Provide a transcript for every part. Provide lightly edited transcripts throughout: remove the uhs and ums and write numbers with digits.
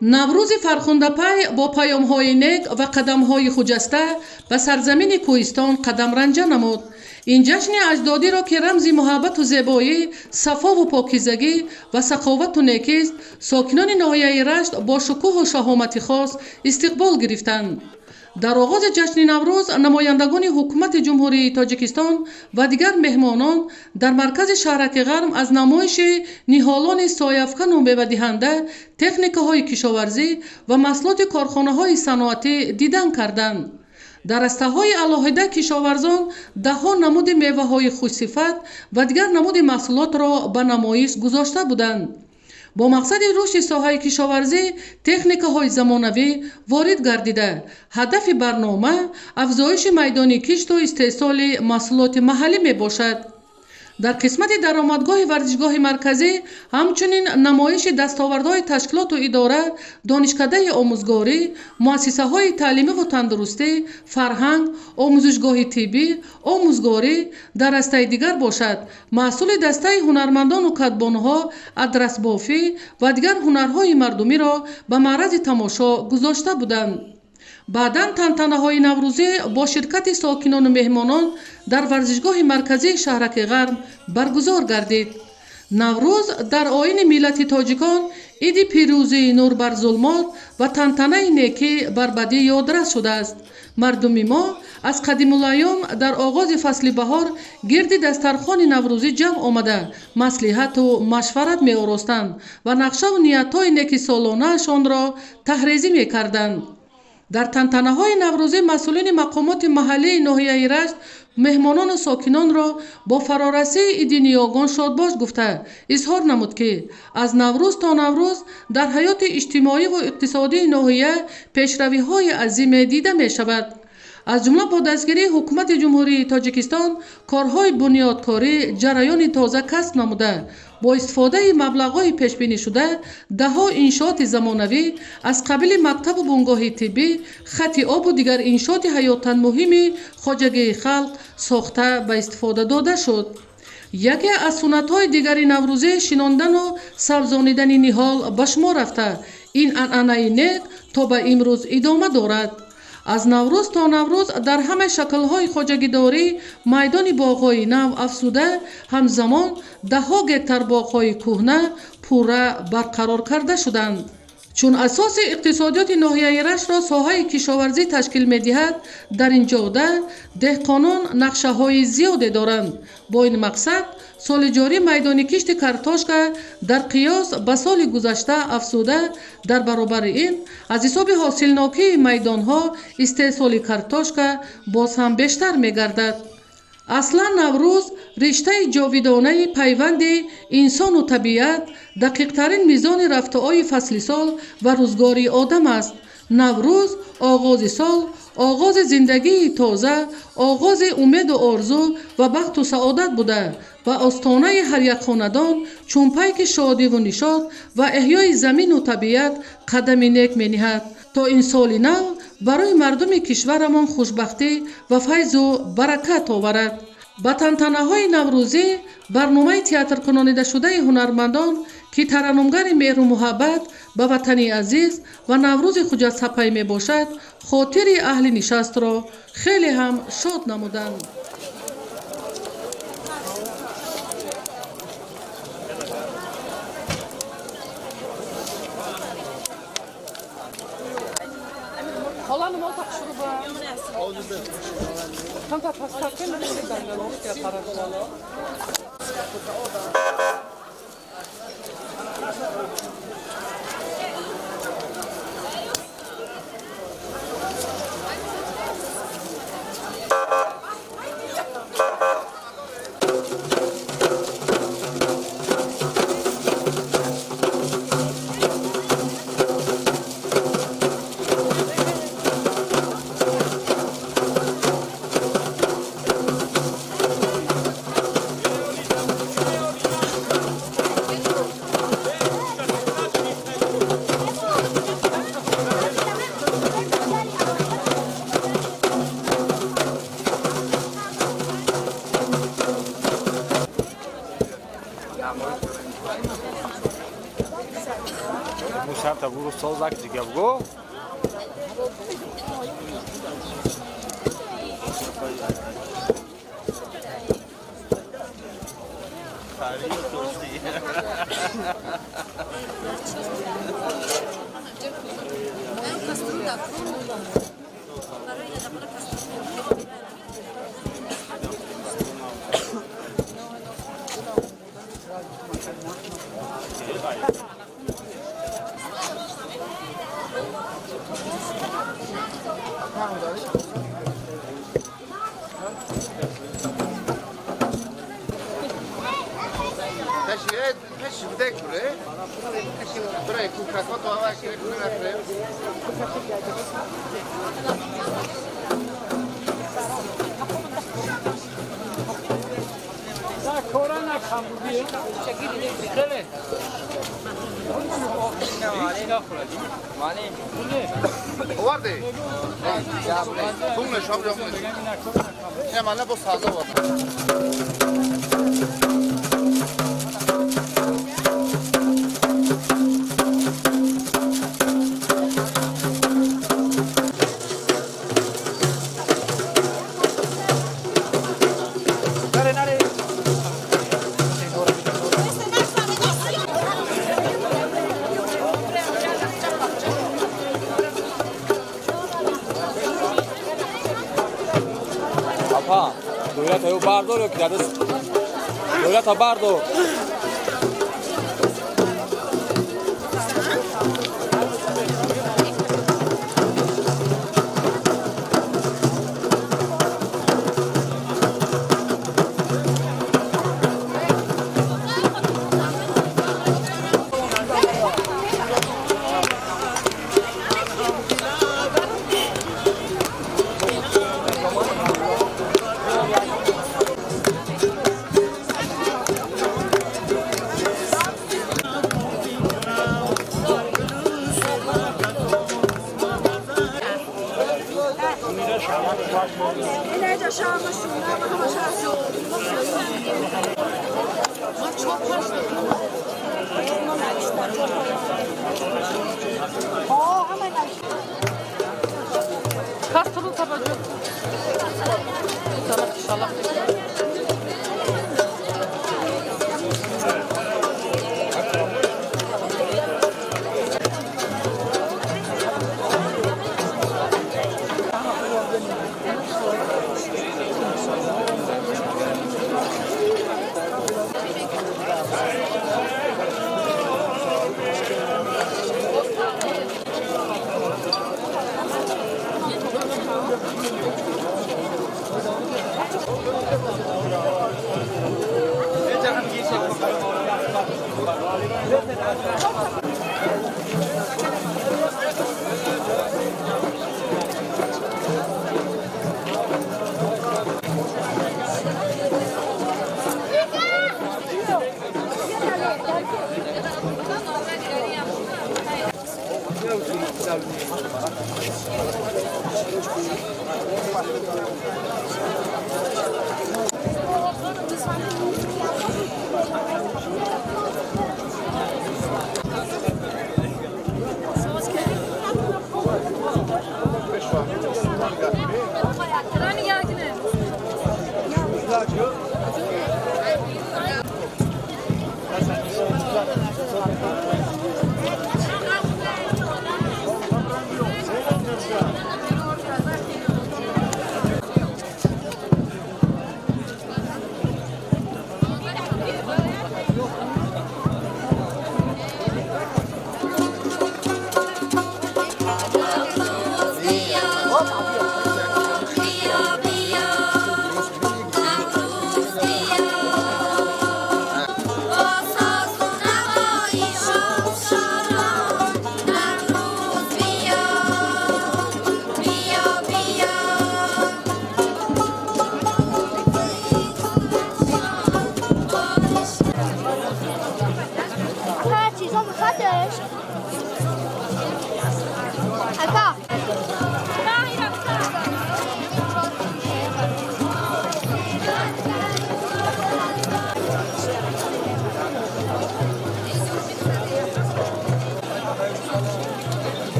Наврӯзи фархундапай бо паёмҳои нек ва қадамҳои хуҷаста ба сарзамини кӯҳистон қадамранҷа намуд. Ин ҷашни аҷдодиро, ки рамзи муҳаббату зебоӣ, сафову покизагӣ ва саховату некист, сокинони ноҳияи Рашт бо шукӯҳу шаҳомати хос истиқбол гирифтанд. Дар оғози ҷашни Наврӯз намояндагони ҳукумати Ҷумҳурии Тоҷикистон ва дигар меҳмонон дар маркази шаҳраки Ғарм аз намоиши ниҳолони сояафкану мевадиҳанда, техникаҳои кишоварзӣ ва маҳсулоти корхонаҳои саноатӣ дидан карданд. Дар растаҳои алоҳида кишоварзон даҳҳо намуди меваҳои хушсифат ва дигар намуди маҳсулотро ба намоиш гузошта буданд. Бо мақсади рушди соҳаи кишоварзӣ техникаҳои замонавӣ ворид гардида, ҳадафи барнома афзоиши майдони кишту истеҳсоли маҳсулоти маҳаллӣ мебошад. Дар қисмати даромадгоҳи варзишгоҳи марказӣ ҳамчунин намоиши дастовардҳои ташкилоту идора, донишкадаи омӯзгорӣ, муассисаҳои таълимиву тандурустӣ, фарҳанг, омӯзишгоҳи тиббӣ, омӯзгорӣ, дар растаи дигар бошад маҳсули дастаи ҳунармандону кадбонуҳо, адрасбофӣ ва дигар ҳунарҳои мардумиро ба маърази тамошо гузошта буданд. Баъдан тантанаҳои наврӯзӣ бо ширкати сокинону меҳмонон дар варзишгоҳи марказии шаҳраки Ғарм баргузор гардид. Наврӯз дар оини миллати тоҷикон иди пирӯзии нур бар зулмот ва тантанаи некӣ бар бадӣ ёдрас шудааст. Мардуми мо аз қадимулайём дар оғози фасли баҳор гирди дастархони наврӯзӣ ҷамъ омада, маслиҳату машварат меоростанд ва нақшаву ниятҳои неки солонаашонро таҳрезӣ мекарданд. Дар тантанаҳои наврӯзӣ масъулини мақомоти маҳаллии ноҳияи Рашт меҳмонону сокинонро бо фарорасии иди ниёгон шодбош гуфта, изҳор намуд, ки аз Наврӯз то Наврӯз дар ҳаёти иҷтимоиву иқтисодии ноҳия пешравиҳои азиме дида мешавад. Аз ҷумла бо дастгирии ҳукумати Ҷумҳурии Тоҷикистон корҳои бунёдкорӣ ҷараёни тоза касб намуда, бо истифодаи маблағҳои пешбинишуда даҳҳо иншооти замонавӣ аз қабили мактабу бунгоҳи тиббӣ, хати обу дигар иншооти ҳаётан муҳими хоҷагии халқ сохта ба истифода дода шуд. Яке аз суннатҳои дигари наврӯзӣ шинондану сабзонидани ниҳол ба шумор рафта, ин анъанаи нек то ба имрӯз идома дорад. Аз Наврӯз то Наврӯз дар ҳама шаклҳои хоҷагидорӣ майдони боғҳои нав афзуда, ҳамзамон даҳҳо гектар боғҳои кӯҳна пурра барқарор карда шуданд. Чун асоси иқтисодиёти ноҳияи Раштро соҳаи кишоварзӣ ташкил медиҳад, дар ин ҷода деҳқонон нақшаҳои зиёде доранд. Бо ин мақсад соли ҷорӣ майдони кишти картошка дар қиёс ба соли гузашта афзуда, дар баробари ин аз ҳисоби ҳосилнокии майдонҳо истеҳсоли картошка боз ҳам бештар мегардад. Аслан Наврӯз риштаи ҷовидонаи пайванди инсону табиат, дақиқтарин мизони рафтуои фасли сол ва рӯзгори одам аст. Наврӯз оғози сол, оғози зиндагии тоза, оғози умеду орзу ва бахту саодат буда ва остонаи ҳар як хонадон чун пайки шодиву нишот ва эҳёи замину табиат қадами нек мениҳад, то ин соли нав барои мардуми кишварамон хушбахтӣ ва файзу баракат оварад. Ба тантанаҳои наврӯзӣ барномаи театркунонидашудаи ҳунармандон, ки тараннумгари меҳру муҳаббат ба ватани азиз ва Наврӯзи хуҷастапай мебошад, хотири аҳли нишастро хеле ҳам шод намуданд. Чанд та гурӯҳ созак дига бугӯ. Бардор.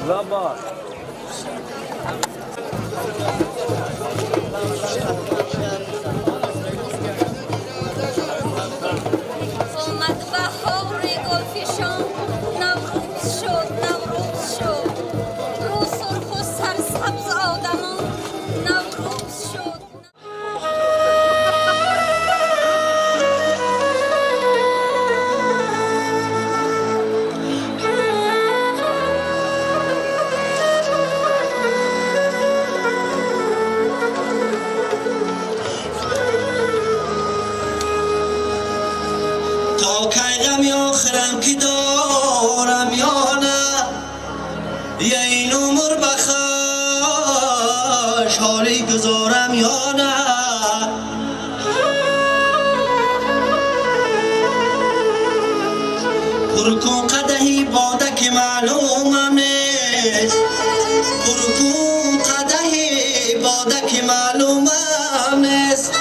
Лаба. Омад баҳори гулфишон, Наврӯз шуд, Наврӯз шуд. Рӯ сурху сарсабз одамон, Наврӯз шуд. То кай ғами охирам ки дорам ё на, я ин умр ба хушҳолӣ гузорам ё на. Пур кун қадаҳи бода ки маълумам нест, пур кун қадаҳи бода ки маълумам нест.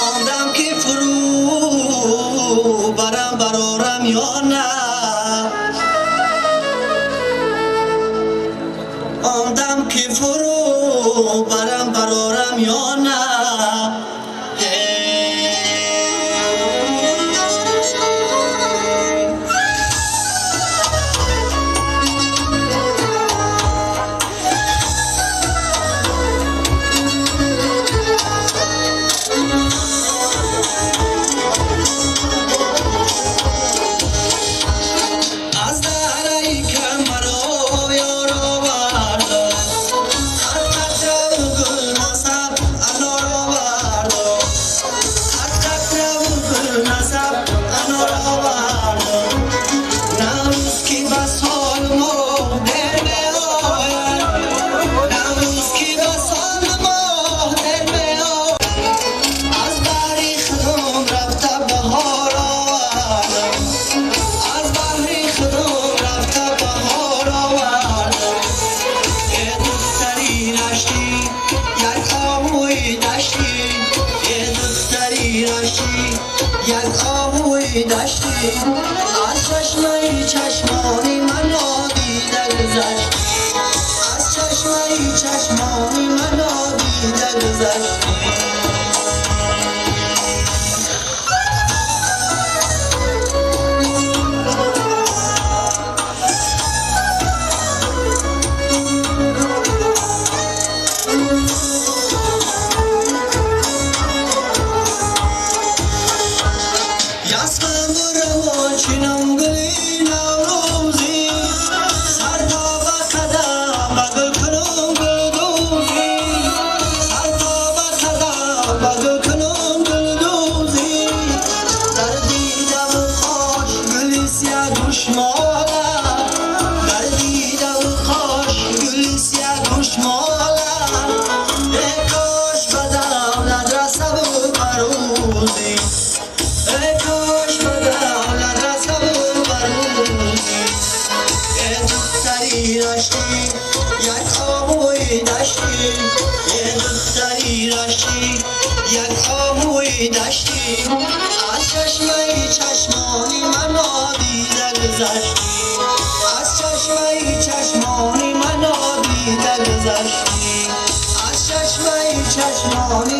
Ондам ки фурӯ барам барорам ё на, ондам ки фурӯ барам барорам ё на. Аз дараи камаро ёро бардор, ҳар қатраву гулнасаб анор овардор, ҳар қатраву гулнасаб анор овардор. Наврӯз ки ба сол мо дер меояд, Наврӯз ки ба сол мо дер меояд. Аз баҳри худум рафта баҳор овардам, аз баҳри худум рафта баҳор овардам. Э духтари раштӣ, як оҳуи даштӣ, э духтари раштӣ, як оҳуи даштӣ. Аз чашмаи чашмони ман нодида гузаштӣ, аз чашмаи чашмони ман нодида гузаштӣ. Ясқам равон чинам гули наврӯзӣ, сар то ба қадам ба гул кунам гулдӯзӣ, сар то ба қадам ба гул кунам гулдӯзӣ. Дар дидаву қош гули сиягӯшмола, дар дидаву қош гули сиягӯшмола. Э кош ба давлат расаву барӯзӣ, эй кош ба давлат расаву барӯзӣ. Э духтари раштӣ, як оҳуи даштӣ, э духтари раштӣ, як оҳуи даштӣ. Аз чашмаи чашмони ман нодида гузаштӣ, аз чашмаи чашмони ман нодида гузаштӣ, аз чашмаи чашмони